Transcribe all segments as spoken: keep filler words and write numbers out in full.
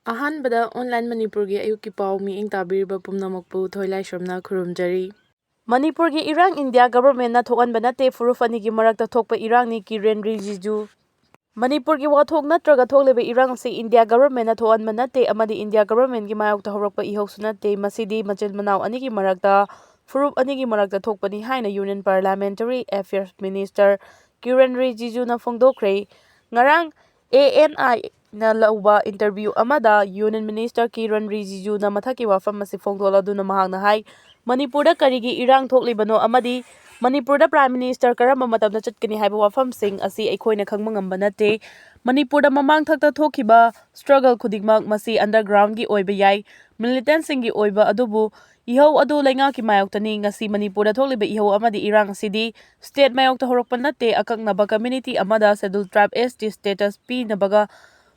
ꯑꯍꯥꯟꯕꯗ online ꯃꯅꯤꯄꯨꯔꯒꯤ ꯑꯌꯨꯛꯀꯤ ꯄꯥꯎ ꯃꯤꯠꯌꯦꯡ ꯇꯥꯕꯤꯔꯤꯕ ꯄꯨꯝꯅꯃꯛꯄꯨ ꯊꯣꯏꯂꯥꯏꯁ꯭ꯔꯝꯅ ꯈꯨꯔꯨꯝꯖꯔꯤ꯫ ꯃꯅꯤꯄꯨꯔꯒꯤ ꯏꯔꯥꯡ ꯏꯟꯗꯤꯌꯥ ꯒꯚꯔꯟꯃꯦꯟꯠꯅ ꯊꯣꯛꯍꯟꯕ ꯅꯠꯇꯦ, ꯐꯨꯔꯨꯞ ꯑꯅꯤꯒꯤ ꯃꯔꯛꯇ ꯊꯣꯛꯄ ꯏꯔꯥꯡꯅꯤ, ꯀꯤꯔꯦꯟ ꯔꯤꯖꯤꯖꯨ꯫ ꯃꯅꯤꯄꯨꯔꯒꯤ ꯋꯥꯊꯣꯛ ꯅꯠꯇ꯭ꯔꯒ ꯊꯣꯛꯂꯤꯕ ꯏꯔꯥꯡ ꯑꯁꯤ ꯏꯟꯗꯤꯌꯥ ꯒꯚꯔꯟꯃꯦꯟꯠꯅ ꯊꯣꯛꯍꯟꯕ ꯅꯠꯇꯦ ꯑꯃꯗꯤ ꯏꯟꯗꯤꯌꯥ ꯒꯚꯔꯟꯃꯦꯟꯠꯀꯤ ꯃꯥꯌꯣꯛꯇ ꯍꯧꯔꯛꯄ ꯏꯍꯧꯁꯨ ꯅꯠꯇꯦ꯫ ꯃꯁꯤꯗꯤ ꯃꯆꯤꯟ ꯃꯅꯥꯎ ꯑꯅꯤꯒꯤ ꯃꯔꯛꯇ, ꯐꯨꯔꯨꯞ ꯑꯅꯤꯒꯤ ꯃꯔꯛꯇ ꯊꯣꯛꯄꯅꯤ ꯍꯥꯏꯅ Union Parliamentary Affairs Minister ꯀꯤꯔꯦꯟ ꯔꯤꯖꯤꯖꯨꯅ ꯐꯣꯡꯗꯣꯛꯈ꯭ꯔꯦ꯫ ꯉꯔꯥꯡ ANIꯅ ꯂꯧꯕ interview ꯑꯃꯗ Union Minister ꯀꯤꯔꯦꯟ ꯔꯤꯖꯤꯖꯨꯅ ꯃꯊꯛꯀꯤ ꯋꯥꯐꯝ ꯑꯁꯤ ꯐꯣꯡꯗꯣꯛꯂꯗꯨꯅ ꯃꯍꯥꯛꯅ ꯍꯥꯏ, ꯃꯅꯤꯄꯨꯔꯗ ꯀꯔꯤꯒꯤ ꯏꯔꯥꯡ ꯊꯣꯛꯂꯤꯕꯅꯣ ꯑꯃꯗꯤ ꯃꯅꯤꯄꯨꯔꯗ Prime Minister ꯀꯔꯝꯕ ꯃꯇꯝꯗ ꯆꯠꯀꯅꯤ ꯍꯥꯏꯕ ꯋꯥꯐꯝꯁꯤꯡ ꯑꯁꯤ ꯑꯩꯈꯣꯏꯅ ꯈꯪꯕ ꯉꯝꯕ ꯅꯠꯇꯦ꯫ ꯃꯅꯤꯄꯨꯔꯗ ꯃꯃꯥꯡꯊꯛꯇ ꯊꯣꯛꯈꯤꯕ struggle ꯈꯨꯗꯤꯡꯃꯛ ꯃꯁꯤ undergroundꯒꯤ ꯑꯣꯏꯕ ꯌꯥꯏ, militantꯁꯤꯡꯒꯤ ꯑꯣꯏꯕ, ꯑꯗꯨꯕꯨ ꯏꯍꯧ ꯑꯗꯨ ꯂꯩꯉꯥꯛꯀꯤ ꯃꯥꯌꯣꯛꯇꯅꯤ꯫ ꯉꯁꯤ ꯃꯅꯤꯄꯨꯔꯗ ꯊꯣꯛꯂꯤꯕ ꯏꯍꯧ ꯑꯃꯗꯤ ꯏꯔꯥꯡ ꯑꯁꯤꯗꯤ state ꯃꯥꯌꯣꯛꯇ ꯍꯧꯔꯛꯄ ꯅꯠꯇꯦ꯫ ꯑꯀꯛꯅꯕ community ꯑꯃꯗ Scheduled Tribe ST status ꯄꯤꯅꯕꯒ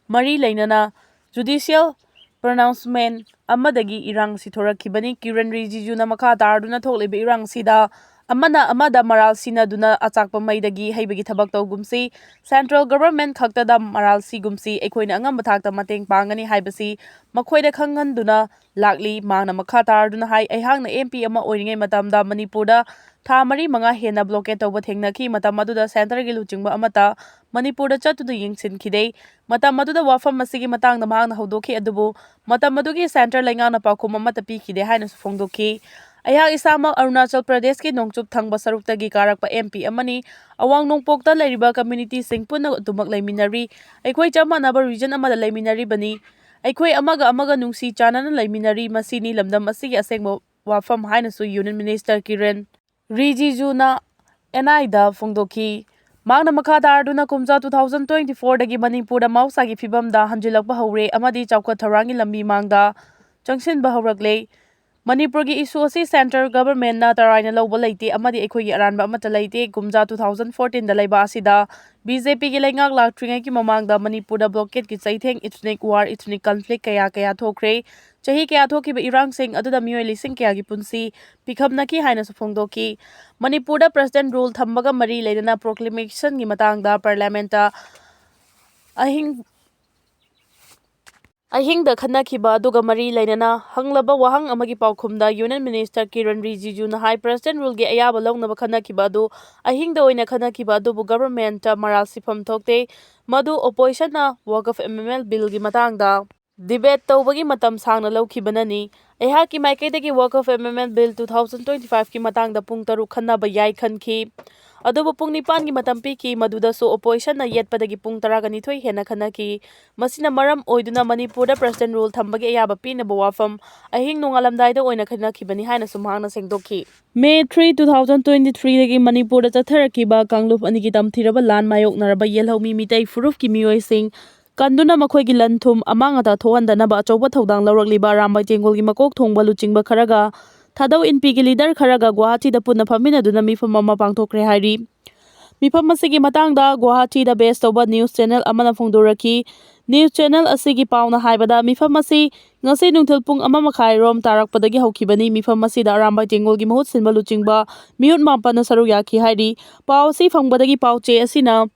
ꯃꯔꯤ ꯂꯩꯅꯅ judicial pronouncement ꯑꯃꯗꯒꯤ ꯏꯔꯥꯡ ꯑꯁꯤ ꯊꯣꯔꯛꯈꯤꯕꯅꯤ꯫ ꯀꯤꯔꯦꯟ ꯔꯤꯖꯤꯖꯨꯅ ꯃꯈꯥ ꯇꯥꯔꯗꯨꯅ ꯊꯣꯛꯂꯤꯕ ꯏꯔꯥꯡ ꯑꯁꯤꯗ ꯑꯃꯅ ꯑꯃꯗ ꯃꯔꯥꯜ ꯁꯤꯅꯗꯨꯅ ꯑꯆꯥꯛꯄ ꯃꯩꯗꯒꯤ ꯍꯩꯕꯒꯤ ꯊꯕꯛ ꯇꯧꯒꯨꯝꯁꯤ, central government ꯈꯛꯇꯗ ꯃꯔꯥꯜ ꯁꯤꯒꯨꯝꯁꯤ, ꯑꯩꯈꯣꯏꯅ ꯑꯉꯝꯕ ꯊꯥꯛꯇ ꯃꯇꯦꯡ ꯄꯥꯡꯒꯅꯤ ꯍꯥꯏꯕꯁꯤ ꯃꯈꯣꯏꯗ ꯈꯪꯍꯟꯗꯨꯅ ꯂꯥꯛꯂꯤ꯫ ꯃꯍꯥꯛꯅ ꯃꯈꯥ ꯇꯥꯔꯗꯨꯅ ꯍꯥꯏ, ꯑꯩꯍꯥꯛꯅ MP ꯑꯃ ꯑꯣꯏꯔꯤꯉꯩ ꯃꯇꯝꯗ ꯃꯅꯤꯄꯨꯔꯗ ꯊꯥ ꯃꯔꯤ ꯃꯉꯥ ꯍꯦꯟꯅ blockade ꯇꯧꯕ ꯊꯦꯡꯅꯈꯤ꯫ ꯃꯇꯝ ꯑꯗꯨꯗ centreꯒꯤ ꯂꯨꯆꯤꯡꯕ ꯑꯃꯠꯇ ꯃꯅꯤꯄꯨꯔꯗ ꯆꯠꯇꯨꯅ ꯌꯦꯡꯁꯤꯟꯈꯤꯗꯦ꯫ ꯃꯇꯝ ꯑꯗꯨꯗ ꯋꯥꯐꯝ ꯑꯁꯤꯒꯤ ꯃꯇꯥꯡꯗ ꯃꯍꯥꯛꯅ ꯍꯧꯗꯣꯛꯈꯤ, ꯑꯗꯨꯕꯨ ꯃꯇꯝ ꯑꯗꯨꯒꯤ centre ꯂꯩꯉꯥꯛꯅ ꯄꯥꯎꯈꯨꯝ ꯑꯃꯠꯇ ꯄꯤꯈꯤꯗꯦ ꯍꯥꯏꯅꯁꯨ ꯐꯣꯡꯗꯣꯛꯈꯤ꯫ ꯑꯩꯍꯥꯛ ꯏꯁꯥꯃꯛ ꯑꯔꯨꯅꯥꯆꯜ ꯄ꯭ꯔꯗꯦꯁꯀꯤ ꯅꯣꯡꯆꯨꯞ ꯊꯪꯕ ꯁꯔꯨꯛꯇꯒꯤ ꯀꯥꯔꯛꯄ MP ꯑꯃꯅꯤ꯫ ꯑꯋꯥꯡ ꯅꯣꯡꯄꯣꯛꯇ ꯂꯩꯔꯤꯕ communityꯁꯤꯡ ꯄꯨꯟꯅ ꯑꯗꯨꯃꯛ ꯂꯩꯃꯤꯟꯅꯔꯤ꯫ ꯑꯩꯈꯣꯏ ꯆꯞ ꯃꯥꯟꯅꯕ region ꯑꯃꯗ ꯂꯩꯃꯤꯟꯅꯔꯤꯕꯅꯤ꯫ ꯑꯩꯈꯣꯏ ꯑꯃꯒ ꯑꯃꯒ ꯅꯨꯡꯁꯤ ꯆꯥꯟꯅꯅ ꯂꯩꯃꯤꯟꯅꯔꯤ꯫ ꯃꯁꯤꯅꯤ ꯂꯝꯗꯝ ꯑꯁꯤꯒꯤ ꯑꯁꯦꯡꯕ ꯋꯥꯐꯝ ꯍꯥꯏꯅꯁꯨ Union Minister ꯀꯤꯔꯦꯟ ꯔꯤꯖꯤꯖꯨꯅ NIꯗ ꯐꯣꯡꯗꯣꯛꯈꯤ꯫ ꯃꯍꯥꯛꯅ ꯃꯈꯥ ꯇꯥꯔꯗꯨꯅ ꯀꯨꯝꯖꯥ two thousand twenty fourꯗꯒꯤ ꯃꯅꯤꯄꯨꯔꯗ ꯃꯍꯧꯁꯥꯒꯤ ꯐꯤꯕꯝꯗ ꯍꯟꯖꯤꯜꯂꯛꯄ ꯍꯧꯔꯦ ꯑꯃꯗꯤ ꯆꯥꯎꯈꯠ ꯊꯧꯔꯥꯡꯒꯤ ꯂꯝꯕꯤ ꯃꯥꯡꯗ ꯆꯪꯁꯤꯟꯕ ꯍꯧꯔꯛꯂꯦ꯫ ꯃꯅꯤꯄꯨꯔꯒꯤ issue ꯑꯁꯤ central governmentꯅ ꯇꯔꯥꯏꯅ ꯂꯧꯕ ꯂꯩꯇꯦ ꯑꯃꯗꯤ ꯑꯩꯈꯣꯏꯒꯤ ꯑꯔꯥꯟꯕ ꯑꯃꯠꯇ ꯂꯩꯇꯦ꯫ ꯀꯨꯝꯖꯥ two thousand fourteenꯗ ꯂꯩꯕꯥꯛ ꯑꯁꯤꯗ BJPꯒꯤ ꯂꯩꯉꯥꯛ ꯂꯥꯛꯇ꯭ꯔꯤꯉꯩꯒꯤ ꯃꯃꯥꯡꯗ ꯃꯅꯤꯄꯨꯔꯗ blockadeꯀꯤ ꯆꯩꯊꯦꯡ, ethnic war, ethnic conflict ꯀꯌꯥ ꯀꯌꯥ ꯊꯣꯛꯈ꯭ꯔꯦ꯫ ꯆꯍꯤ ꯀꯌꯥ ꯊꯣꯛꯈꯤꯕ ꯏꯔꯥꯡꯁꯤꯡ ꯑꯗꯨꯗ ꯃꯤꯑꯣꯏ ꯂꯤꯁꯤꯡ ꯀꯌꯥꯒꯤ ꯄꯨꯟꯁꯤ ꯄꯤꯈꯝꯅꯈꯤ ꯍꯥꯏꯅꯁꯨ ꯐꯣꯡꯗꯣꯛꯈꯤ꯫ ꯃꯅꯤꯄꯨꯔꯗ President rule ꯊꯝꯕꯒ ꯃꯔꯤ ꯂꯩꯅꯅ proclamationꯒꯤ ꯃꯇꯥꯡꯗ Parliamentꯇ ꯑꯍꯤꯡ ꯑꯍꯤꯡꯗ ꯈꯟꯅꯈꯤꯕ ꯑꯗꯨꯒ ꯃꯔꯤ ꯂꯩꯅꯅ ꯍꯪꯂꯕ ꯋꯥꯍꯪ ꯑꯃꯒꯤ ꯄꯥꯎꯈꯨꯝꯗ Union Minister ꯀꯤꯔꯟ ꯔꯤꯖꯤꯖꯨꯅ ꯍꯥꯏ, President Ruleꯒꯤ ꯑꯌꯥꯕ ꯂꯧꯅꯕ ꯈꯟꯅꯈꯤꯕ ꯑꯗꯨ ꯑꯍꯤꯡꯗ ꯑꯣꯏꯅ ꯈꯟꯅꯈꯤꯕ ꯑꯗꯨꯕꯨ Governmentꯇ ꯃꯔꯥꯜ ꯁꯤꯐꯝ ꯊꯣꯛꯇꯦ꯫ ꯃꯗꯨ Oppositionꯅ Waqf M M L Billꯒꯤ ꯃꯇꯥꯡꯗ debate ꯇꯧꯕꯒꯤ ꯃꯇꯝ ꯁꯥꯡꯅ ꯂꯧꯈꯤꯕꯅꯅꯤ꯫ ꯑꯩꯍꯥꯛꯀꯤ ꯃꯥꯏꯀꯩꯗꯒꯤ Waqf M M L Bill two thousand twenty-fiveꯀꯤ ꯃꯇꯥꯡꯗ ꯄꯨꯡ ꯇꯔꯨꯛ ꯈꯟꯅꯕ ꯌꯥꯏ ꯈꯟꯈꯤ꯫ ꯑꯗꯨꯕꯨ ꯄꯨꯡ ꯅꯤꯄꯥꯟꯒꯤ ꯃꯇꯝ ꯄꯤꯈꯤ, ꯃꯗꯨꯗꯁꯨ Oppositionꯅ ꯌꯦꯠꯄꯗꯒꯤ ꯄꯨꯡ ꯇꯔꯥꯒ ꯅꯤꯊꯣꯏ ꯍꯦꯟꯅ ꯈꯟꯅꯈꯤ꯫ ꯃꯁꯤꯅ ꯃꯔꯝ ꯑꯣꯏꯗꯨꯅ ꯃꯅꯤꯄꯨꯔꯗ President Rule ꯊꯝꯕꯒꯤ ꯑꯌꯥꯕ ꯄꯤꯅꯕ ꯋꯥꯐꯝ ꯑꯍꯤꯡ ꯅꯣꯡꯉꯥꯜꯂꯝꯗꯥꯏꯗ ꯑꯣꯏꯅ ꯈꯟꯅꯈꯤꯕꯅꯤ ꯍꯥꯏꯅꯁꯨ ꯃꯍꯥꯛꯅ ꯁꯦꯡꯗꯣꯛꯈꯤ꯫ May three, two thousand twenty-threeꯗꯒꯤ ꯃꯅꯤꯄꯨꯔꯗ ꯆꯠꯊꯔꯛꯈꯤꯕ ꯀꯥꯡꯂꯨꯞ ꯑꯅꯤꯒꯤ ꯇꯝꯊꯤꯔꯕ ꯂꯥꯟ ꯃꯥꯌꯣꯛꯅꯔꯕ ꯌꯦꯜꯍꯧꯃꯤ ꯃꯤꯇꯩ ꯐꯨꯔꯨꯞꯀꯤ ꯃꯤꯑꯣꯏꯁꯤꯡ ꯀꯟꯗꯨꯅ ꯃꯈꯣꯏꯒꯤ ꯂꯟ ꯊꯨꯝ ꯑꯃꯥꯡ ꯑꯇꯥ ꯊꯣꯛꯍꯟꯗꯅꯕ ꯑꯆꯧꯕ ꯊꯧꯗꯥꯡ ꯂꯧꯔꯛꯂꯤꯕ ꯑꯔꯥꯝꯕꯥꯏ ꯇꯦꯡꯒꯣꯜꯒꯤ ꯃꯀꯣꯛ ꯊꯣꯡꯕ ꯂꯨꯆꯤꯡꯕ ꯈꯔꯒ ꯊꯥꯗꯧ ꯏꯟꯄꯤꯒꯤ leader ꯈꯔꯒ ꯒꯨꯋꯥꯍꯥꯇꯤꯗ ꯄꯨꯟꯅ ꯐꯝꯃꯤꯟꯅꯗꯨꯅ ꯃꯤꯐꯝ ꯑꯃ ꯄꯥꯡꯊꯣꯛꯈ꯭ꯔꯦ ꯍꯥꯏꯔꯤ꯫ ꯃꯤꯐꯝ ꯑꯁꯤꯒꯤ ꯃꯇꯥꯡꯗ ꯒꯨꯋꯥꯍꯥꯇꯤꯗ base ꯇꯧꯕ news channel ꯑꯃꯅ ꯐꯣꯡꯗꯣꯔꯛꯈꯤ꯫ News channel ꯑꯁꯤꯒꯤ ꯄꯥꯎꯅ ꯍꯥꯏꯕꯗ, ꯃꯤꯐꯝ ꯑꯁꯤ ꯉꯁꯤ ꯅꯨꯡꯊꯤꯜ ꯄꯨꯡ ꯑꯃ ꯃꯈꯥꯏ ꯔꯣꯝ ꯇꯥꯔꯛꯄꯗꯒꯤ ꯍꯧꯈꯤꯕꯅꯤ꯫ ꯃꯤꯐꯝ ꯑꯁꯤꯗ ꯑꯔꯥꯝꯕꯥꯏ ꯇꯦꯡꯒꯣꯜꯒꯤ ꯃꯍꯨꯠ ꯁꯤꯟꯕ ꯂꯨꯆꯤꯡꯕ ꯃꯤꯍꯨꯠ ꯃꯥꯄꯟꯅ ꯁꯔꯨꯛ ꯌꯥꯈꯤ ꯍꯥꯏꯔꯤ꯫ ꯄꯥꯎ ꯑꯁꯤ ꯐꯪꯕꯗꯒꯤ ꯄꯥꯎ ꯆꯦ ꯑꯁꯤꯅ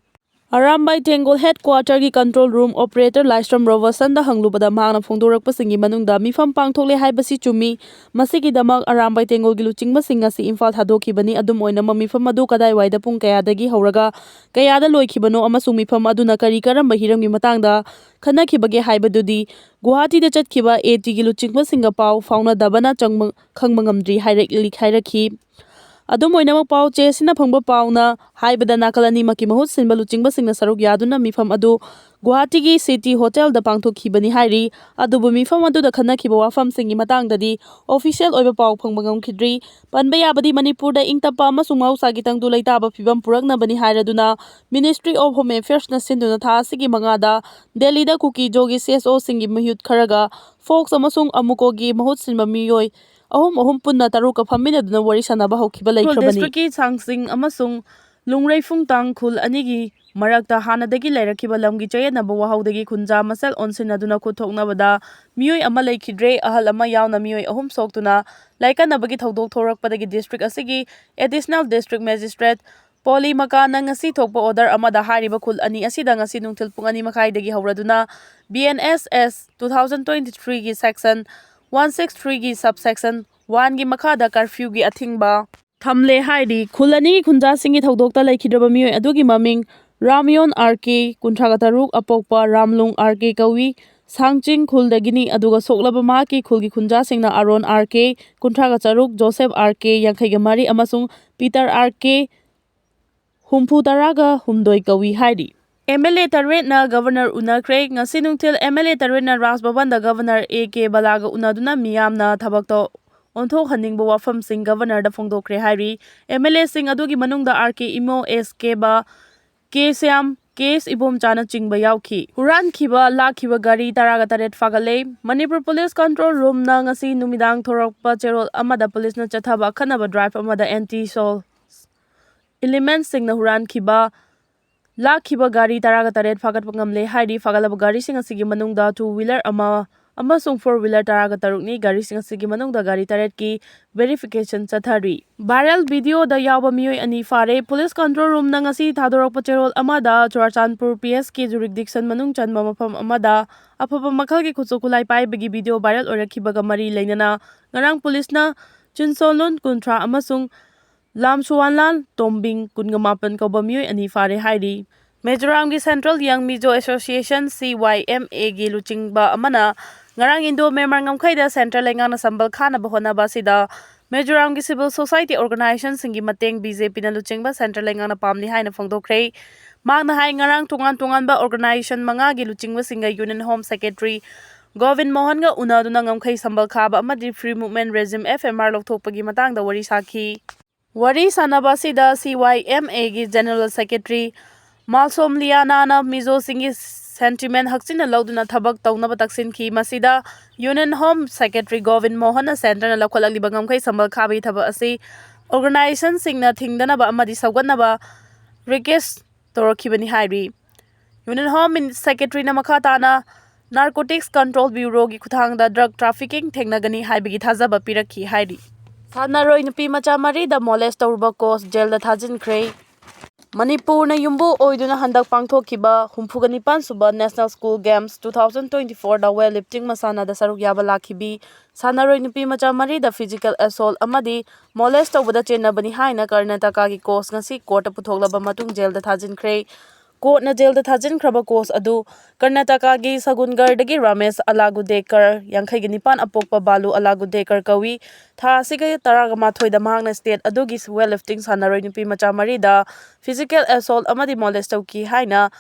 ꯑꯔꯥꯝꯕꯥꯏ ꯇꯦꯡꯒꯣꯜ headquarterꯒꯤ control room operator ꯂꯥꯏꯁ꯭ꯔꯝ ꯔꯣꯕꯁꯟꯗ ꯍꯪꯂꯨꯕꯗ, ꯃꯍꯥꯛꯅ ꯐꯣꯡꯗꯣꯔꯛꯄꯁꯤꯡꯒꯤ ꯃꯅꯨꯡꯗ ꯃꯤꯐꯝ ꯄꯥꯡꯊꯣꯛꯂꯦ ꯍꯥꯏꯕꯁꯤ ꯆꯨꯝꯃꯤ꯫ ꯃꯁꯤꯒꯤꯗꯃꯛ ꯑꯔꯥꯝꯕꯥꯏ ꯇꯦꯡꯒꯣꯜꯒꯤ ꯂꯨꯆꯤꯡꯕꯁꯤꯡ ꯑꯁꯤ ꯏꯝꯐꯥꯜ ꯊꯥꯗꯣꯛꯈꯤꯕꯅꯤ꯫ ꯑꯗꯨꯝ ꯑꯣꯏꯅꯃꯛ, ꯃꯤꯐꯝ ꯑꯗꯨ ꯀꯗꯥꯏꯋꯥꯏꯗ, ꯄꯨꯡ ꯀꯌꯥꯗꯒꯤ ꯍꯧꯔꯒ ꯀꯌꯥꯗ ꯂꯣꯏꯈꯤꯕꯅꯣ ꯑꯃꯁꯨꯡ ꯃꯤꯐꯝ ꯑꯗꯨꯅ ꯀꯔꯤ ꯀꯔꯝꯕ ꯍꯤꯔꯝꯒꯤ ꯃꯇꯥꯡꯗ ꯈꯟꯅꯈꯤꯕꯒꯦ ꯍꯥꯏꯕꯗꯨꯗꯤ ꯒꯨꯋꯥꯍꯥꯇꯤꯗ ꯆꯠꯈꯤꯕ ATꯒꯤ ꯂꯨꯆꯤꯡꯕꯁꯤꯡꯒ ꯄꯥꯎ ꯐꯥꯎꯅꯗꯕꯅ ꯆꯪꯕ-, ꯈꯪꯕ ꯉꯝꯗ꯭ꯔꯤ ꯍꯥꯏꯔꯛꯂꯤ-, ꯍꯥꯏꯔꯛꯈꯤ꯫ ꯑꯗꯨꯝ ꯑꯣꯏꯅꯃꯛ, ꯄꯥꯎ ꯆꯦ ꯑꯁꯤꯅ ꯐꯪꯕ ꯄꯥꯎꯅ ꯍꯥꯏꯕꯗ, ꯅꯥꯀꯜ ꯑꯅꯤꯃꯛꯀꯤ ꯃꯍꯨꯠ ꯁꯤꯟꯕ ꯂꯨꯆꯤꯡꯕꯁꯤꯡꯅ ꯁꯔꯨꯛ ꯌꯥꯗꯨꯅ ꯃꯤꯐꯝ ꯑꯗꯨ ꯒꯨꯋꯥꯍꯥꯇꯤꯒꯤ City Hotelꯗ ꯄꯥꯡꯊꯣꯛꯈꯤꯕꯅꯤ ꯍꯥꯏꯔꯤ꯫ ꯑꯗꯨꯕꯨ ꯃꯤꯐꯝ ꯑꯗꯨꯗ ꯈꯟꯅꯈꯤꯕ ꯋꯥꯐꯝꯁꯤꯡꯒꯤ ꯃꯇꯥꯡꯗꯗꯤ official ꯑꯣꯏꯕ ꯄꯥꯎ ꯐꯪꯕ ꯉꯝꯈꯤꯗ꯭ꯔꯤ꯫ ꯄꯟꯕ ꯌꯥꯕꯗꯤ, ꯃꯅꯤꯄꯨꯔꯗ ꯏꯪ ꯇꯞꯄ ꯑꯃꯁꯨꯡ ꯃꯍꯧꯁꯥꯒꯤ ꯇꯪꯗꯨ ꯂꯩꯇꯥꯕ ꯐꯤꯕꯝ ꯄꯨꯔꯛꯅꯕꯅꯤ ꯍꯥꯏꯔꯗꯨꯅ Ministry of Home Affairsꯅ ꯁꯤꯟꯗꯨꯅ ꯊꯥ ꯑꯁꯤꯒꯤ ꯃꯉꯥꯗ ꯗꯦꯜꯂꯤꯗ ꯀꯨꯀꯤ ꯖꯣꯒꯤ CSOꯁꯤꯡꯒꯤ ꯃꯤꯍꯨꯠ ꯈꯔꯒ ꯐꯣꯛꯁ ꯑꯃꯁꯨꯡ ꯑꯃꯨꯀꯣꯒꯤ ꯃꯍꯨꯠ ꯁꯤꯟꯕ ꯃꯤꯑꯣꯏ ꯑꯍꯨꯝ ꯑꯍꯨꯝ ꯄꯨꯟꯅ ꯇꯔꯨꯛꯀ ꯐꯝꯃꯤꯟꯅꯗꯨꯅ ꯋꯥꯔꯤ ꯁꯥꯟꯅꯕ ꯍꯧꯈꯤꯕ ꯂꯩꯈ꯭ꯔꯕꯅꯤ꯫ ꯗꯤꯁꯇ꯭ꯔꯤꯛꯀꯤ ꯁꯥꯡꯁꯤꯡ ꯑꯃꯁꯨꯡ ꯂꯨꯡꯔꯩꯐꯨꯡ ꯇꯥꯡꯈꯨꯜ ꯑꯅꯤꯒꯤ ꯃꯔꯛꯇ ꯍꯥꯟꯅꯗꯒꯤ ꯂꯩꯔꯛꯈꯤꯕ ꯂꯝꯒꯤ ꯆꯌꯦꯠꯅꯕ ꯋꯥꯍꯧꯗꯒꯤ ꯈꯨꯟꯖꯥ ꯃꯁꯦꯜ ꯑꯣꯟꯁꯤꯟꯅꯗꯨꯅ ꯈꯨꯠ ꯊꯣꯛꯅꯕꯗ ꯃꯤꯑꯣꯏ ꯑꯃ ꯂꯩꯈꯤꯗ꯭ꯔꯦ꯫ ꯑꯍꯜ ꯑꯃ ꯌꯥꯎꯅ ꯃꯤꯑꯣꯏ ꯑꯍꯨꯝ ꯁꯣꯛꯇꯨꯅ ꯂꯥꯏꯀꯠꯅꯕꯒꯤ ꯊꯧꯗꯣꯛ ꯊꯣꯔꯛꯄꯗꯒꯤ ꯗꯤꯁꯇ꯭ꯔꯤꯛ ꯑꯁꯤꯒꯤ Additional District Magistrate ꯄꯣꯂꯤ ꯃꯀꯥꯟꯅ ꯉꯁꯤ ꯊꯣꯛꯄ order ꯑꯃꯗ ꯍꯥꯏꯔꯤꯕ ꯈꯨꯜ ꯑꯅꯤ ꯑꯁꯤꯗ ꯉꯁꯤ ꯅꯨꯡꯊꯤꯜ ꯄꯨꯡ ꯑꯅꯤ ꯃꯈꯥꯏꯗꯒꯤ ꯍꯧꯔꯗꯨꯅ B N S S two thousand twenty-three ꯒꯤ section one six three ꯒꯤ subsection one ꯒꯤ ꯃꯈꯥꯗ curfew ꯒꯤ ꯑꯊꯤꯡꯕ ꯊꯝꯂꯦ ꯍꯥꯏꯔꯤ꯫ ꯈꯨꯜ ꯑꯅꯤꯒꯤ ꯈꯨꯟꯖꯥꯁꯤꯡꯒꯤ ꯊꯧꯗꯣꯛꯇ ꯂꯩꯈꯤꯗ꯭ꯔꯕ ꯃꯤꯑꯣꯏ ꯑꯗꯨꯒꯤ ꯃꯃꯤꯡ ꯔꯥꯃꯤꯌꯣꯟ R K, ꯀꯨꯟꯊ꯭ꯔꯥꯒ ꯇꯔꯨꯛ, ꯑꯄꯣꯛꯄ ꯔꯥꯝꯂꯨꯡ R K ꯀꯧꯏ꯫ ꯁꯥꯡꯆꯤꯡ ꯈꯨꯜꯗꯒꯤꯅꯤ, ꯑꯗꯨꯒ ꯁꯣꯛꯂꯕ ꯃꯍꯥꯛꯀꯤ ꯈꯨꯜꯒꯤ ꯈꯨꯟꯖꯥꯁꯤꯡꯅ ꯑꯥꯔꯣꯟ R K, ꯀꯨꯟꯊ꯭ꯔꯥꯒ ꯇꯔꯨꯛ, ꯖꯣꯁꯦꯐ R K, ꯌꯥꯡꯈꯩꯒ ꯃꯔꯤ, ꯑꯃꯁꯨꯡ ꯄꯤꯇꯔ R K, ꯍꯨꯝꯐꯨ ꯇꯔꯥꯒ ꯍꯨꯝꯗꯣꯏ ꯀꯧꯏ ꯍꯥꯏꯔꯤ꯫ M L A ꯇꯔꯦꯠꯅ Governor ꯎꯅꯈ꯭ꯔꯦ꯫ ꯉꯁꯤ ꯅꯨꯡꯊꯤꯜ M L A ꯇꯔꯦꯠꯅ ꯔꯥꯖ ꯚꯕꯟꯗ Governor A K ꯕꯂꯥꯒ ꯎꯅꯗꯨꯅ ꯃꯤꯌꯥꯝꯅ ꯊꯕꯛꯇ ꯑꯣꯟꯊꯣꯛꯍꯟꯅꯤꯡꯕ ꯋꯥꯐꯝꯁꯤꯡ Governor ꯗ ꯐꯣꯡꯗꯣꯛꯈ꯭ꯔꯦ ꯍꯥꯏꯔꯤ꯫ M L A ꯁꯤꯡ ꯑꯗꯨꯒꯤ ꯃꯅꯨꯡꯗ R K Imo, S Keba, K Shyam, K S ꯏꯕꯣꯝꯆꯥꯅꯆꯤꯡꯕ ꯌꯥꯎꯈꯤ꯫ ꯍꯨꯔꯥꯟꯈꯤꯕ ꯂꯥꯛꯈꯤꯕ ꯒꯥꯔꯤ ꯇꯔꯥꯒ ꯇꯔꯦꯠ ꯐꯥꯒꯠꯂꯦ꯫ ꯃꯅꯤꯄꯨꯔ Police Control Room ꯅ ꯉꯁꯤ ꯅꯨꯃꯤꯗꯥꯡ ꯊꯣꯔꯛꯄ ꯆꯦꯔꯣꯜ ꯑꯃꯗ police ꯅ ꯆꯠꯊꯕ ꯑꯈꯟꯅꯕ drive ꯑꯃꯗ anti-SoO element ꯁꯤꯡꯅ ꯍꯨꯔꯥꯟꯈꯤꯕ ꯂꯥꯛꯈꯤꯕ ꯒꯥꯔꯤ ꯇꯔꯥꯒ ꯇꯔꯦꯠ ꯐꯥꯒꯠꯄ ꯉꯝꯂꯦ ꯍꯥꯏꯔꯤ꯫ ꯐꯥꯒꯠꯂꯕ ꯒꯥꯔꯤꯁꯤꯡ ꯑꯁꯤꯒꯤ ꯃꯅꯨꯡꯗ two wheeler ꯑꯃ ꯑꯃꯁꯨꯡ four wheeler ꯇꯔꯥꯒ ꯇꯔꯨꯛꯅꯤ꯫ ꯒꯥꯔꯤꯁꯤꯡ ꯑꯁꯤꯒꯤ ꯃꯅꯨꯡꯗ ꯒꯥꯔꯤ ꯇꯔꯦꯠꯀꯤ verification ꯆꯠꯊꯔꯤ꯫ Viral video ꯗ ꯌꯥꯎꯕ ꯃꯤꯑꯣꯏ ꯑꯅꯤ ꯐꯥꯔꯦ꯫ Police Control Room ꯅ ꯉꯁꯤ ꯊꯥꯗꯣꯔꯛꯄ ꯆꯦꯔꯣꯜ ꯑꯃꯗ ꯆꯨꯔꯆꯥꯟꯄꯨꯔ P S ꯀꯤ jurisdiction ꯃꯅꯨꯡ ꯆꯟꯕ ꯃꯐꯝ ꯑꯃꯗ ꯑꯐꯕ ꯃꯈꯜꯒꯤ ꯈꯨꯠꯁꯨ ꯈꯨꯠꯂꯥꯏ ꯄꯥꯏꯕꯒꯤ video viral ꯑꯣꯏꯔꯛꯈꯤꯕꯒ ꯃꯔꯤ ꯂꯩꯅꯅ ꯉꯔꯥꯡ police ꯅ ꯆꯨꯟꯁꯣꯂꯨꯟ ꯀꯨꯟꯊ꯭ꯔꯥ ꯑꯃꯁꯨꯡ ꯂꯥꯝꯁꯨꯋꯥꯟꯂꯥꯜ ꯇꯣꯝꯕꯤꯡ ꯀꯨꯟꯒ ꯃꯥꯄꯟ ꯀꯧꯕ ꯃꯤꯑꯣꯏ ꯑꯅꯤ ꯐꯥꯔꯦ ꯍꯥꯏꯔꯤ꯫ ꯃꯤꯖꯣꯔꯥꯝꯒꯤ Central Young Mizo Association, C Y M A ꯒꯤ ꯂꯨꯆꯤꯡꯕ ꯑꯃꯅ ꯉꯔꯥꯡ Indo-Myanmar ꯉꯝꯈꯩꯗ central ꯂꯩꯉꯥꯛꯅ ꯁꯝꯕꯜ ꯈꯥꯅꯕ ꯍꯣꯠꯅꯕ ꯑꯁꯤꯗ ꯃꯤꯖꯣꯔꯥꯝꯒꯤ civil society organization ꯁꯤꯡꯒꯤ ꯃꯇꯦꯡ B J P ꯅ ꯂꯨꯆꯤꯡꯕ central ꯂꯩꯉꯥꯛꯅ ꯄꯥꯝꯂꯤ ꯍꯥꯏꯅ ꯐꯣꯡꯗꯣꯛꯈ꯭ꯔꯦ꯫ ꯃꯍꯥꯛꯅ ꯍꯥꯏ, ꯉꯔꯥꯡ ꯇꯣꯉꯥꯟ ꯇꯣꯉꯥꯟꯕ organization ꯃꯉꯥꯒꯤ ꯂꯨꯆꯤꯡꯕꯁꯤꯡꯒ Union Home Secretary ꯒꯣꯕꯤꯟ ꯃꯣꯍꯟꯒ ꯎꯅꯗꯨꯅ ꯉꯝꯈꯩ ꯁꯝꯕꯜ ꯈꯥꯕ ꯑꯃꯗꯤ Free Movement Regime, F M R, ꯂꯧꯊꯣꯛꯄꯒꯤ ꯃꯇꯥꯡꯗ ꯋꯥꯔꯤ ꯁꯥꯈꯤ꯫ ꯋꯥꯔꯤ ꯁꯥꯟꯅꯕ ꯑꯁꯤꯗ C Y M A ꯒꯤ General Secretary ꯃꯥꯜꯁꯣꯝ ꯂꯤꯌꯥꯅꯥꯅ ꯃꯤꯖꯣꯁꯤꯡꯒꯤ sentiment ꯍꯛꯆꯤꯟꯅ ꯂꯧꯗꯨꯅ ꯊꯕꯛ ꯇꯧꯅꯕ ꯇꯛꯁꯤꯟꯈꯤ꯫ ꯃꯁꯤꯗ Union Home Secretary Gobin ꯃꯣꯍꯟꯅ centre ꯅ ꯂꯧꯈꯠꯂꯛꯂꯤꯕ ꯉꯝꯈꯩ ꯁꯝꯕꯜ ꯈꯥꯕꯒꯤ ꯊꯕꯛ ꯑꯁꯤ organization ꯁꯤꯡꯅ ꯊꯤꯡꯗꯅꯕ ꯑꯃꯗꯤ ꯁꯧꯒꯠꯅꯕ request ꯇꯧꯔꯛꯈꯤꯕꯅꯤ ꯍꯥꯏꯔꯤ꯫ Union Home Secretary ꯅ ꯃꯈꯥ ꯇꯥꯅ Narcotics Control Bureau ꯒꯤ ꯈꯨꯠꯊꯥꯡꯗ drug trafficking ꯊꯦꯡꯅꯒꯅꯤ ꯍꯥꯏꯕꯒꯤ ꯊꯥꯖꯕ ꯄꯤꯔꯛꯈꯤ ꯍꯥꯏꯔꯤ꯫ ꯁꯥꯟꯅꯔꯣꯏ ꯅꯨꯄꯤ ꯃꯆꯥ ꯃꯔꯤꯗ molest ꯇꯧꯔꯨꯕ coach jail ꯗ ꯊꯥꯖꯤꯟꯈ꯭ꯔꯦ꯫ ꯃꯅꯤꯄꯨꯔꯅ ꯌꯨꯝꯕꯨ ꯑꯣꯏꯗꯨꯅ ꯍꯟꯗꯛ ꯄꯥꯡꯊꯣꯛꯈꯤꯕ ꯍꯨꯝꯐꯨꯒ ꯅꯤꯄꯥꯟ ꯁꯨꯕ National School Games two thousand twenty-fourꯗ weight lifting ꯃꯁꯥꯟꯅꯗ ꯁꯔꯨꯛ ꯌꯥꯕ ꯂꯥꯛꯈꯤꯕꯤ ꯁꯥꯟꯅꯔꯣꯏ ꯅꯨꯄꯤ ꯃꯆꯥ ꯃꯔꯤꯗ physical assault ꯑꯃꯗꯤ molest ꯇꯧꯕꯗ ꯆꯦꯟꯅꯕꯅꯤ ꯍꯥꯏꯅ ꯀꯔꯅꯥꯇꯀꯥꯒꯤ coach ꯉꯁꯤ courtꯇ ꯄꯨꯊꯣꯛꯂꯕ ꯃꯇꯨꯡ jailꯗ ꯊꯥꯖꯤꯟꯈ꯭ꯔꯦ꯫ Courtꯅ jailꯗ ꯊꯥꯖꯤꯟꯈ꯭ꯔꯕ coach ꯑꯗꯨ ꯀꯔꯅꯥꯇꯀꯥꯒꯤ ꯁꯒꯨꯟꯒꯔꯗꯒꯤ ꯔꯥꯃꯦꯁ ꯑꯂꯥꯒꯨꯗꯦꯀꯔ, ꯌꯥꯡꯈꯩꯒ ꯅꯤꯄꯥꯟ ꯑꯄꯣꯛꯄ ꯕꯥꯂꯨ ꯑꯂꯥꯒꯨꯗꯦꯀꯔ ꯀꯧꯏ꯫ ꯊꯥ ꯑꯁꯤꯒꯤ ꯇꯔꯥꯒ ꯃꯥꯊꯣꯏꯗ ꯃꯍꯥꯛꯅ state ꯑꯗꯨꯒꯤ weight lifting ꯁꯥꯟꯅꯔꯣꯏ ꯅꯨꯄꯤ ꯃꯆꯥ ꯃꯔꯤꯗ physical assault ꯑꯃꯗꯤ molest ꯇꯧꯈꯤ ꯍꯥꯏꯅ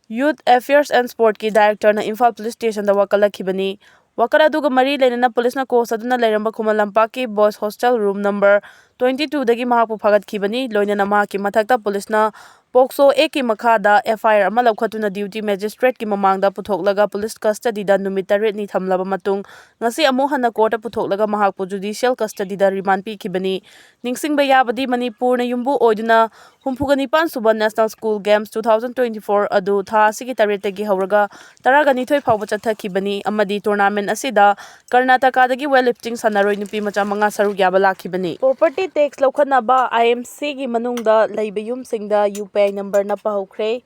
Youth Affairs and Sportꯀꯤ directorꯅ Imphal police stationꯗ ꯋꯥꯀꯠꯂꯛꯈꯤꯕꯅꯤ꯫ ꯋꯥꯀꯠ ꯑꯗꯨꯒ ꯃꯔꯤ ꯂꯩꯅꯅ policeꯅ coach ꯑꯗꯨꯅ ꯂꯩꯔꯝꯕ ꯈꯨꯃꯟ ꯂꯝꯄꯥꯛꯀꯤ boys hostel room number twenty twoꯗꯒꯤ ꯃꯍꯥꯛꯄꯨ ꯐꯥꯒꯠꯈꯤꯕꯅꯤ꯫ ꯂꯣꯏꯅꯅ ꯃꯍꯥꯛꯀꯤ ꯃꯊꯛꯇ policeꯅ POCSO Actꯀꯤ ꯃꯈꯥꯗ FIR ꯑꯃ ꯂꯧꯈꯠꯇꯨꯅ duty magistrateꯀꯤ ꯃꯃꯥꯡꯗ ꯄꯨꯊꯣꯛꯂꯒ police custodyꯗ ꯅꯨꯃꯤꯠ ꯇꯔꯦꯠꯅꯤ ꯊꯝꯂꯕ ꯃꯇꯨꯡ, ꯉꯁꯤ ꯑꯃꯨꯛ ꯍꯟꯅ courtꯇ ꯄꯨꯊꯣꯛꯂꯒ ꯃꯍꯥꯛꯄꯨ judicial custodyꯗ remand ꯄꯤꯈꯤꯕꯅꯤ꯫ ꯅꯤꯡꯁꯤꯡꯕ ꯌꯥꯕꯗꯤ, ꯃꯅꯤꯄꯨꯔꯅ ꯌꯨꯝꯕꯨ ꯑꯣꯏꯗꯨꯅ ꯍꯨꯝꯐꯨꯒ ꯅꯤꯄꯥꯟ ꯁꯨꯕ National School Games two thousand twenty-four ꯑꯗꯨ ꯊꯥ ꯑꯁꯤꯒꯤ ꯇꯔꯦꯠꯇꯒꯤ ꯍꯧꯔꯒ ꯇꯔꯥꯒ ꯅꯤꯊꯣꯏ ꯐꯥꯎꯕ ꯆꯠꯊꯈꯤꯕꯅꯤ ꯑꯃꯗꯤ tournamentꯗ ꯑꯁꯤꯗ ꯀꯔꯅꯥꯇꯀꯥꯗꯒꯤ weight lifting ꯁꯥꯟꯅꯔꯣꯏ ꯅꯨꯄꯤ ꯃꯆꯥ ꯃꯉꯥ ꯁꯔꯨꯛ ꯌꯥꯕ ꯂꯥꯛꯈꯤꯕꯅꯤ꯫ Property tax ꯂꯧꯈꯠꯅꯕ IMCꯒꯤ ꯃꯅꯨꯡꯗ ꯂꯩꯕ ꯌꯨꯝꯁꯤꯡꯗ UPI number ꯅꯞꯄ ꯍꯧꯈ꯭ꯔꯦ꯫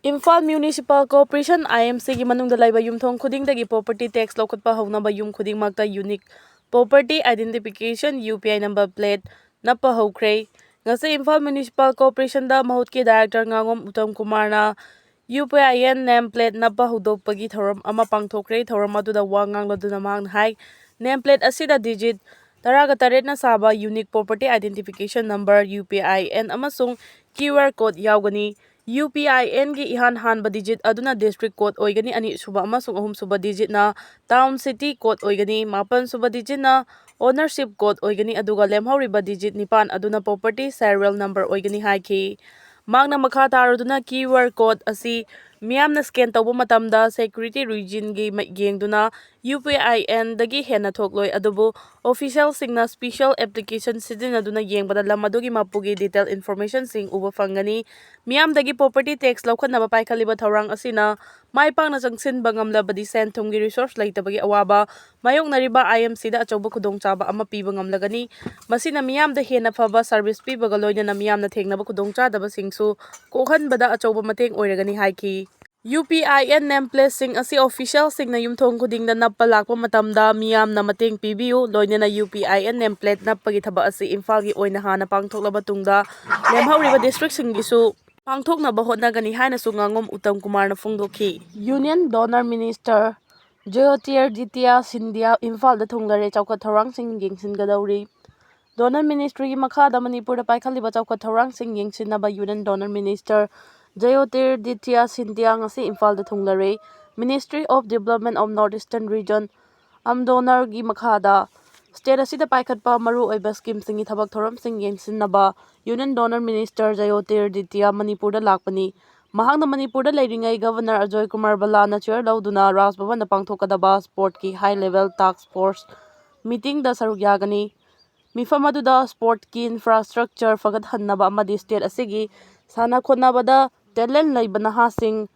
ꯏꯝꯐꯥꯜ Municipal Corporation, IMCꯒꯤ ꯃꯅꯨꯡꯗ ꯂꯩꯕ ꯌꯨꯝꯊꯣꯡ ꯈꯨꯗꯤꯡꯗꯒꯤ property tax ꯂꯧꯈꯠꯄ ꯍꯧꯅꯕ ꯌꯨꯝ ꯈꯨꯗꯤꯡꯃꯛꯇ unique property identification UPI number plate ꯅꯞꯄ ꯍꯧꯈ꯭ꯔꯦ꯫ ꯉꯁꯤ ꯏꯝꯐꯥꯜ Municipal Corporationꯗ ꯃꯍꯨꯠꯀꯤ director ꯉꯥꯉꯣꯝ ꯎꯠꯇꯝ ꯀꯨꯃꯥꯔꯅ UPIN name plate ꯅꯞꯄ ꯍꯧꯗꯣꯛꯄꯒꯤ ꯊꯧꯔꯝ ꯑꯃ ꯄꯥꯡꯊꯣꯛꯈ꯭ꯔꯦ꯫ ꯊꯧꯔꯝ ꯑꯗꯨꯗ ꯋꯥ ꯉꯥꯡꯂꯗꯨꯅ ꯃꯍꯥꯛꯅ ꯍꯥꯏ, name plate ꯑꯁꯤꯗ digit ꯇꯔꯥꯒ ꯇꯔꯦꯠꯅ ꯁꯥꯕ unique property identification number, UPIN, ꯑꯃꯁꯨꯡ QR code ꯌꯥꯎꯒꯅꯤ꯫ UPINꯒꯤ ꯏꯍꯥꯟ ꯍꯥꯟꯕ digit ꯑꯗꯨꯅ district code ꯑꯣꯏꯒꯅꯤ, ꯑꯅꯤꯁꯨꯕ ꯑꯃꯁꯨꯡ ꯑꯍꯨꯝꯁꯨꯕ digitꯅ town city code ꯑꯣꯏꯒꯅꯤ, ꯃꯥꯄꯟꯁꯨꯕ digitꯅ ownership code ꯑꯣꯏꯒꯅꯤ, ꯑꯗꯨꯒ ꯂꯦꯝꯍꯧꯔꯤꯕ digit ꯅꯤꯄꯥꯟ ꯑꯗꯨꯅ property serial number ꯑꯣꯏꯒꯅꯤ ꯍꯥꯏꯈꯤ꯫ ꯃꯍꯥꯛꯅ ꯃꯈꯥ ꯇꯥꯔꯗꯨꯅ QR code ꯑꯁꯤ ꯃꯤꯌꯥꯝꯅ scan ꯇꯧꯕ ꯃꯇꯝꯗ security reasonꯒꯤ ꯃ-, ꯌꯦꯡꯗꯨꯅ UPINꯗꯒꯤ ꯍꯦꯟꯅ ꯊꯣꯛꯂꯣꯏ꯫ ꯑꯗꯨꯕꯨ officialꯁꯤꯡꯅ special application ꯁꯤꯖꯤꯟꯅꯗꯨꯅ ꯌꯦꯡꯕꯗ ꯂꯝ ꯑꯗꯨꯒꯤ ꯃꯄꯨꯒꯤ detail informationꯁꯤꯡ ꯎꯕ ꯐꯪꯒꯅꯤ꯫ ꯃꯤꯌꯥꯝꯗꯒꯤ property tax ꯂꯧꯈꯠꯅꯕ ꯄꯥꯏꯈꯠꯂꯤꯕ ꯊꯧꯔꯥꯡ ꯑꯁꯤꯅ ꯃꯥꯏ ꯄꯥꯛꯅ ꯆꯪꯁꯤꯟꯕ ꯉꯝꯂꯕꯗꯤ ꯁꯦꯟ ꯊꯨꯝꯒꯤ resource ꯂꯩꯇꯕꯒꯤ ꯑꯋꯥꯕ ꯃꯥꯌꯣꯛꯅꯔꯤꯕ IMCꯗ ꯑꯆꯧꯕ ꯈꯨꯗꯣꯡꯆꯥꯕ ꯑꯃ ꯄꯤꯕ ꯉꯝꯂꯒꯅꯤ꯫ ꯃꯁꯤꯅ ꯃꯤꯌꯥꯝꯗ ꯍꯦꯟꯅ ꯐꯕ service ꯄꯤꯕꯒ ꯂꯣꯏꯅꯅ ꯃꯤꯌꯥꯝꯅ ꯊꯦꯡꯅꯕ ꯈꯨꯗꯣꯡꯆꯥꯗꯕꯁꯤꯡꯁꯨ ꯀꯣꯛꯍꯟꯕꯗ ꯑꯆꯧꯕ ꯃꯇꯦꯡ ꯑꯣꯏꯔꯒꯅꯤ ꯍꯥꯏꯈꯤ꯫ UPIN name plateꯁꯤꯡ ꯑꯁꯤ officialꯁꯤꯡꯅ ꯌꯨꯝꯊꯣꯡ ꯈꯨꯗꯤꯡꯗ ꯅꯞꯄ ꯂꯥꯛꯄ ꯃꯇꯝꯗ ꯃꯤꯌꯥꯝꯅ ꯃꯇꯦꯡ ꯄꯤꯕꯤꯌꯨ꯫ ꯂꯣꯏꯅꯅ UPIN name plate ꯅꯞꯄꯒꯤ ꯊꯕꯛ ꯑꯁꯤ ꯏꯝꯐꯥꯜꯒꯤ ꯑꯣꯏꯅ ꯍꯥꯟꯅ ꯄꯥꯡꯊꯣꯛꯂꯕ ꯇꯨꯡꯗ ꯂꯦꯝꯍꯧꯔꯤꯕ districtꯁꯤꯡꯒꯤꯁꯨ ꯄꯥꯡꯊꯣꯛꯅꯕ ꯍꯣꯠꯅꯒꯅꯤ ꯍꯥꯏꯅꯁꯨ ꯉꯥꯉꯣꯝ ꯎꯇꯝ ꯀꯨꯃꯥꯔꯅ ꯐꯣꯡꯗꯣꯛꯈꯤ꯫ Union Donor Minister Jyotiraditya Scindia ꯏꯝꯐꯥꯜꯗ ꯊꯨꯡꯂꯔꯦ꯫ ꯆꯥꯎꯈꯠ ꯊꯧꯔꯥꯡꯁꯤꯡ ꯌꯦꯡꯁꯤꯟꯒꯗꯧꯔꯤ꯫ Donor Ministryꯒꯤ ꯃꯈꯥꯗ ꯃꯅꯤꯄꯨꯔꯗ ꯄꯥꯏꯈꯠꯂꯤꯕ ꯆꯥꯎꯈꯠ ꯊꯧꯔꯥꯡꯁꯤꯡ ꯌꯦꯡꯁꯤꯟꯅꯕ Union Donor Minister Jyotiraditya Scindia ꯉꯁꯤ ꯏꯝꯐꯥꯜꯗ ꯊꯨꯡꯂꯔꯦ꯫ Ministry of Development of North Eastern Region, ꯑꯝꯗꯣꯅꯔꯒꯤ ꯃꯈꯥꯗ state ꯑꯁꯤꯗ ꯄꯥꯏꯈꯠꯄ ꯃꯔꯨꯑꯣꯏꯕ schemeꯁꯤꯡꯒꯤ ꯊꯕꯛ ꯊꯧꯔꯝꯁꯤꯡ ꯌꯦꯡꯁꯤꯟꯅꯕ Union Donor Minister Jyotiraditya ꯃꯅꯤꯄꯨꯔꯗ ꯂꯥꯛꯄꯅꯤ꯫ ꯃꯍꯥꯛꯅ ꯃꯅꯤꯄꯨꯔꯗ ꯂꯩꯔꯤꯉꯩ Governor ꯑꯖꯣꯏ ꯀꯨꯃꯥꯔ ꯚꯜꯂꯥꯅ chair ꯂꯧꯗꯨꯅ ꯔꯥꯖ ꯚꯕꯟꯗ ꯄꯥꯡꯊꯣꯛꯀꯗꯕ sportꯀꯤ high level task force meetingꯗ ꯁꯔꯨꯛ ꯌꯥꯒꯅꯤ꯫ ꯃꯤꯐꯝ ꯑꯗꯨꯗ sportꯀꯤ infrastructure ꯐꯒꯠꯍꯟꯅꯕ ꯑꯃꯗꯤ state ꯑꯁꯤꯒꯤ ꯁꯥꯟꯅ ꯈꯣꯠꯅꯕꯗ talent ꯂꯩꯕ ꯅꯍꯥꯁꯤꯡ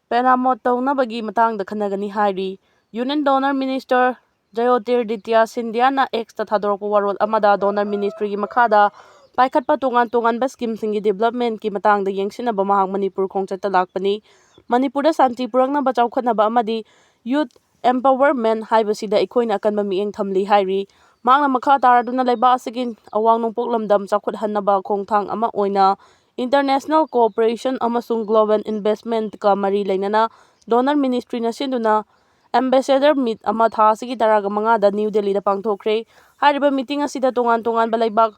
promote ꯇꯧꯅꯕꯒꯤ ꯃꯇꯥꯡꯗ ꯈꯟꯅꯒꯅꯤ ꯍꯥꯏꯔꯤ꯫ Union Donor Minister Jyotiraditya Scindiaꯅ Xꯇ ꯊꯥꯗꯣꯔꯛꯄ ꯋꯥꯔꯣꯜ ꯑꯃꯗ Donor Ministryꯒꯤ ꯃꯈꯥꯗ ꯄꯥꯏꯈꯠꯄ ꯇꯣꯉꯥꯟ ꯇꯣꯉꯥꯟꯕ schemeꯁꯤꯡꯒꯤ developmentꯀꯤ ꯃꯇꯥꯡꯗ ꯌꯦꯡꯁꯤꯟꯅꯕ ꯃꯍꯥꯛ ꯃꯅꯤꯄꯨꯔ ꯈꯣꯡꯆꯠꯇ ꯂꯥꯛꯄꯅꯤ꯫ ꯃꯅꯤꯄꯨꯔꯗ ꯁꯥꯟꯇꯤ ꯄꯨꯔꯛꯅꯕ, ꯆꯥꯎꯈꯠꯅꯕ ꯑꯃꯗꯤ youth empowerment ꯍꯥꯏꯕꯁꯤꯗ ꯑꯩꯈꯣꯏꯅ ꯑꯀꯟꯕ ꯃꯤꯠꯌꯦꯡ ꯊꯝꯂꯤ ꯍꯥꯏꯔꯤ꯫ ꯃꯍꯥꯛꯅ ꯃꯈꯥ ꯇꯥꯔꯗꯨꯅ ꯂꯩꯕꯥꯛ ꯑꯁꯤꯒꯤ ꯑꯋꯥꯡ ꯅꯣꯡꯄꯣꯛ ꯂꯝꯗꯝ ꯆꯥꯎꯈꯠꯍꯟꯅꯕ ꯈꯣꯡꯊꯥꯡ ꯑꯃ ꯑꯣꯏꯅ international cooperation ꯑꯃꯁꯨꯡ global investmentꯀ ꯃꯔꯤ ꯂꯩꯅꯅ Donor Ministryꯅ ꯁꯤꯟꯗꯨꯅ Ambassador Meet ꯑꯃ ꯊꯥ ꯑꯁꯤꯒꯤ ꯇꯔꯥꯃꯉꯥꯗ ꯅ꯭ꯌꯨ ꯗꯦꯜꯂꯤꯗ ꯄꯥꯡꯊꯣꯛꯈ꯭ꯔꯦ꯫ ꯍꯥꯏꯔꯤꯕ meeting ꯑꯁꯤꯗ ꯇꯣꯉꯥꯟ ꯇꯣꯉꯥꯟꯕ ꯂꯩꯕꯥꯛ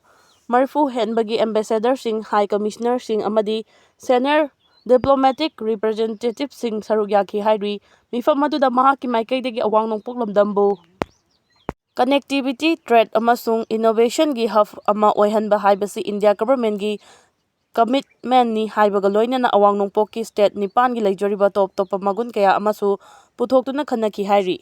ꯃꯔꯤꯐꯨ ꯍꯦꯟꯕꯒꯤ ambassadorꯁꯤꯡ, high commissionerꯁꯤꯡ ꯑꯃꯗꯤ senior diplomatic representativeꯁꯤꯡ ꯁꯔꯨꯛ ꯌꯥꯈꯤ ꯍꯥꯏꯔꯤ꯫ ꯃꯤꯐꯝ ꯑꯗꯨꯗ ꯃꯍꯥꯛꯀꯤ ꯃꯥꯏꯀꯩꯗꯒꯤ ꯑꯋꯥꯡ ꯅꯣꯡꯄꯣꯛ ꯂꯝꯗꯝꯕꯨ connectivity, trade ꯑꯃꯁꯨꯡ innovationꯒꯤ hub ꯑꯃ ꯑꯣꯏꯍꯟꯕ ꯍꯥꯏꯕꯁꯤ India governmentꯀꯤ commitmentꯅꯤ ꯍꯥꯏꯕꯒ ꯂꯣꯏꯅꯅ ꯑꯋꯥꯡ ꯅꯣꯡꯄꯣꯛꯀꯤ state ꯅꯤꯄꯥꯟꯒꯤ ꯂꯩꯖꯔꯤꯕ ꯇꯣꯞ ꯇꯣꯞꯄ ꯃꯒꯨꯟ ꯀꯌꯥ ꯑꯃꯁꯨ ꯄꯨꯊꯣꯛꯇꯨꯅ ꯈꯟꯅꯈꯤ ꯍꯥꯏꯔꯤ꯫